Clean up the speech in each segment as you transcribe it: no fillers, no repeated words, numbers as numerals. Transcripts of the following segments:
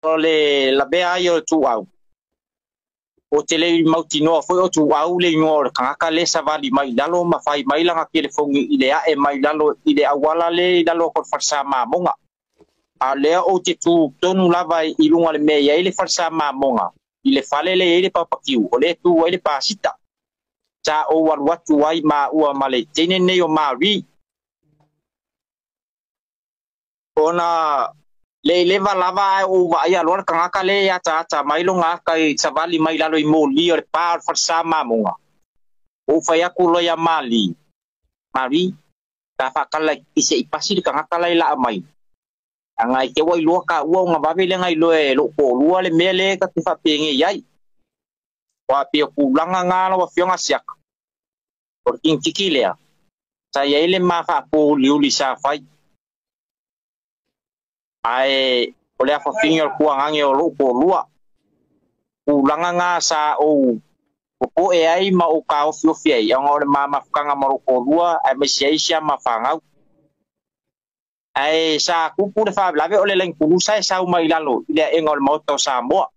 O le lavea ai o le Tuau, ou te le i mautinoa foi o Tuau le igoa o le tagata lea e savali mai i lalo ma fai mai lana telefoni i le ae mai lalo i le auala lea i lalo atu o le falesa mamoga. A o lea ou te tu tonu lava i luga o le mea e i ai le falesa mamoga, i le fale lea e i ai le papakiu, o lea e tu ai le pasita. Sa ou alu atu ai maua ma le teine nei o Marie. Ona le i leva lava ae ou vaaia loa le tagata lea e ataata mai lona ata i savali mai lalo i moli o le pa o le falesa mamoga. Ou fai atu loa ia Mali, Mali, ta faatala i se i pasi le tagata la i laa mai. Aga i te ua iloa taua ona vave lea na iloa e lou toalua le mea lea ta te faapenei ai. Aua pei o tulaga na lau Afioga Siaka, o le kinitiki lea, sa i ai le ma faapouliuli sa fai. Ae o le afafine o le tuagage o lou toalua. Tulaga na sa ou popoe ai ma ou taofiofi ai, ona o le ma mafutaga ma lou toalua aemaise ai si ama fanau. Ae sa tupu le faalavelave o le laini kulusa e sau mai lalo i le aega o le Maota o Samoa.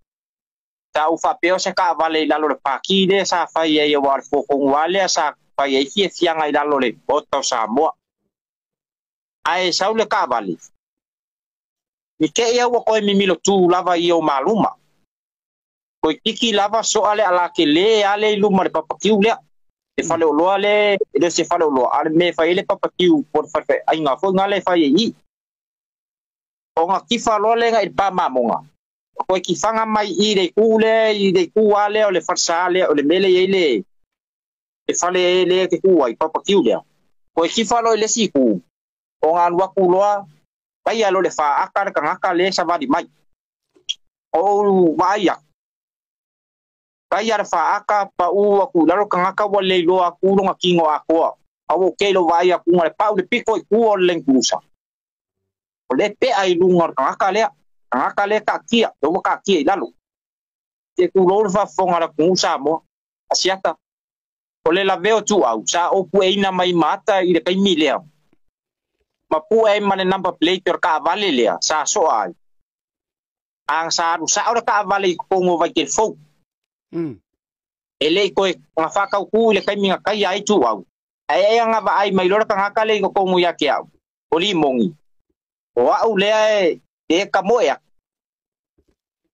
Sa ou faapea o se taavale i lalo o le paki lea sa fai ai aua o le fofogua lea sa fai ai fiafiaga i lalo o le Maota o Samoa. Ae sau le taavale, i te i ua toe mimilo tu lava i o maluma. Koe tiki lava soa le ala ke le ale i luma le papakiu lea. E fale o loa le, e le se fale o loa, ale me fai le papakiu po le fale ainga foi ngale fai i. O ngā kifa loa le nga i pa mamonga. Koe ki whanga mai i le ku le, i le ku ale o le falsa le, o le mele i le, e fale e le ke ku ai, papakiu lea. Koe ki whalo i le si ku, o ngā luaku loa, pai alo le wha aka le kangaka le savali mai. O vaia. Kai ara wha aka pa u aku lalo kangaka wa le loa aku longa kingo akoa. Au o keilo vaia ku ngare pau le piko i ku o le lengkusa. O le pe ai lunga o kangaka lea. Kangaka lea ka kia, le ua ka kia i lalo. Te ku lou le whafonga la kungu Samoa. Asiata. O le laveo tu au, sa opu e ina mai mata i le kaimi lea. Ma pu e ma le number plate o ka vale lea, sa soa ai. Ang sa aru sa ora ka vale i kongo vai ke fou. E le koe ngā whakau ku i le kaimi ngā kai ai tu au. Ai ai ngā va ai mai lora ka ngā kale i kongo ia ke au. O li mongi. O au lea e e ka moe a.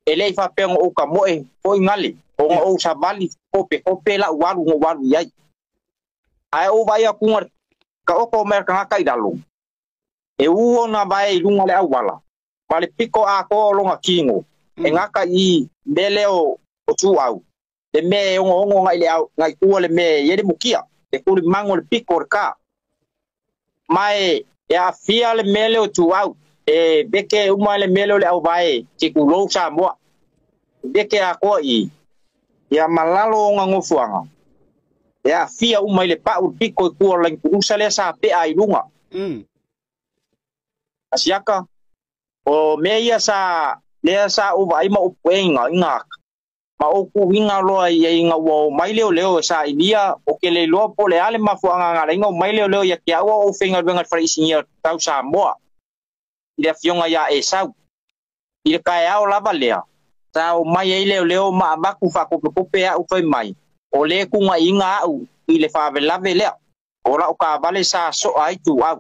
E le i whapenga o ka moe, o ngale. O ngā o sa vali, kope, kope la walu ngō walu iai. Ai o vai a kunga ka oko o mea ka ngā kai lalo. E uo na vai i lunga le auala. Ma le piko a ko o longa kingo. E ngaka i mele o tu au. Le me e ongo ongo ngai le au, ngai kua le me i ele mukia. E kuri mango le piko o le ka. Mai e a fia le mele o tu au. E beke uma le mele o le au vai te kulou Samoa. Beke a koa i. Ia malalo o ngā ngofuanga. E a fia uma i le pau le piko i kua le kurusa lea sa pea i lunga. Asiaka, o mea ia sa lea sa uva ai ma upuenga inga. Ma o ku hinga loa i inga ua o mai leo leo e sa ilia o ke le loa po le ale mafuanga ngā inga o mai leo leo ia ke aua o whenga luenga whare isingia tau Samoa. I le fionga ia e sau. I le kai ao lava lea. Sa o mai ei leo leo ma amaku whakopekope au whai mai. O le kunga inga au i le whawelave lea. O la o ka vale sa soa ai tu au.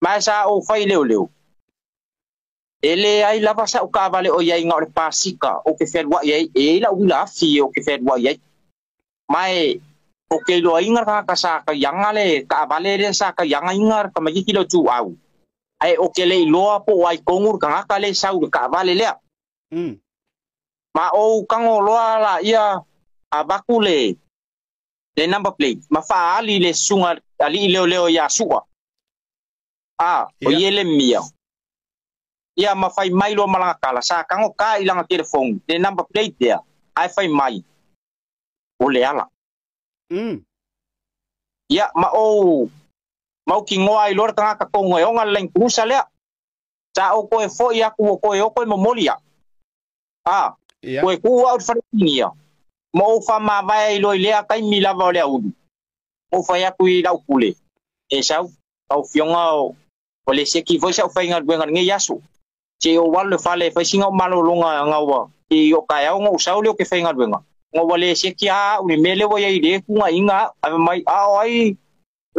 Mai sa o whai leo leo. E le ai lava sa o ka vale o iai ngā o le pasika o ke whenua iai. E ila uila afi o ke whenua iai. Mai o ke loa inga ka sa ka ianga le ka vale le sa ka ianga inga ka mai kilo tu au. Ai o ke le iloa po ai kongur ka ngaka le sau le ka vale lea. Ma o kango loa la ia a baku le le number plate. Ma whaali le sunga ali leo leo ia sua. A, o Ia. iele mia. Ia ma whai mai loa malanga kala. Sa kango ka ilanga telefon. Le number plate lea. Ai whai mai. O le ala. Ia ma o mau ki ngoa i lora tangaka kongo e onga le kurusa lea. Sa o koe foi aku o koe o koe momoli ia. A, Ia. koe ku au te wharekingi ia. Ma o wha mavae i loi lea kai mi lava o lea ulu. O whai aku i lau pule. E sau, au fionga o le seki foi sa o whainga luenga nge yaso. Se o walu le fale fai singa o malologa gaua i o kaeao ga ou sau lea o ke faigaluega ga ua lē seki a a'u le mea lea ua iai le kugaʻiga a'u ae mai a o ai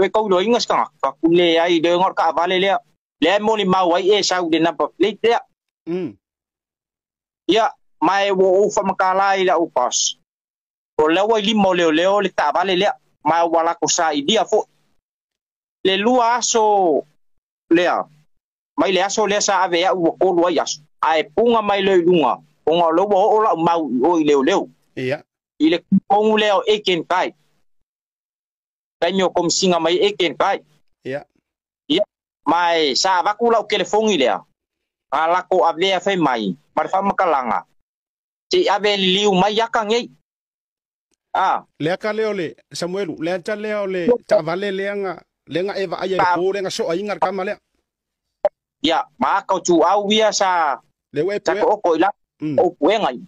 e kauiloaina se tagata faku leai le ga o le taavale lea lea e molimau ai e sau i le number plate lea. Ia ma e ua ou faamatala i la'u boss o lea ua i lima o leoleo le taavale lea ma ua lako sailia fo'i le 2 aso lea mai le aso lea sa ave a'u ua 3 ai aso ae puga mai loa i luga ona o lea ua oo la'u mau i o i leoleo. I le kogu lea o Aiken Kai taimi o komisiga mai Aiken Kai. Ia ma e sa avatu la'u telefoni lea a lako avea fai mai ma le faamatalaga se'i ave liliu mai aka nei a. Le aka lea o le Samuelu, le ata lea o le taavale lea ga lea ga e vaaia i le po lea ga soaina le kama lea. Ia ma aka o tu'au ia sa lea ua e sa puea to'oto i la ou puega i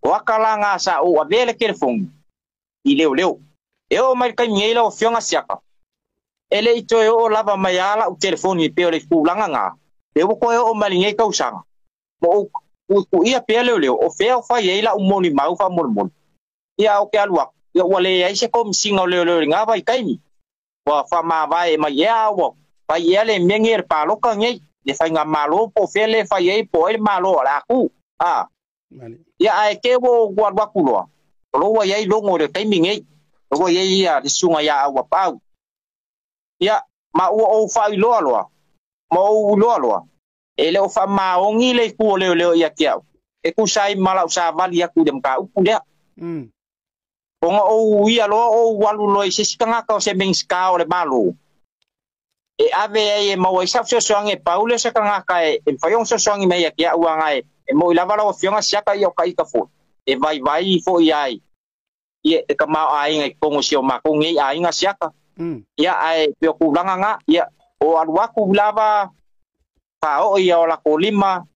o aka laga sa ou avea le telefoni i leoleo e oo mai le taimi nei lau afioga siaka e le'i toe oo lava mai a la'u telefoni e pei o le tulaga gā le ua toe oo mai lenei tausaga ma ou tu'itu'ia pea leoleo o fea o fai ai la'u molimau faamolemole. Ia o ke alu aku ia ua leai se komisiga o leoleo i lena vaitaimi ua faamavae mai ea ua fai ea le mea nei le paloka nei le faigamālō po o fea le fai ai po o ai le mālō o le a kū a. Ia ae ke ua ou alu atu loa o lo ua iai logo i le taimi nei o ua iai ia le susuga iā Auapaau. Ia ma ua ou faailoa loa ma ou iloa loa e le o faamaoni le itu o leoleo ia te a'u e tusa ai ma la'u savali atu i le mataupu lea. Ona ou ia loa ou alu loa i se isi tagata o se Minisita o le Malo e ave ai e maua ai sa'u fesoasoani e pau lea o se tagata e mafai ona fesoasoani mai ia te a'u aga e mo'i lava lau afioga siaka ia o taʻita fo'i e vaivai fo'i ai ia e tamaoaiga i totonu o si o matou nei aiga siaka. Ia ae pei o tulaga na ia o alu atu lava faaoo ia o latou lima.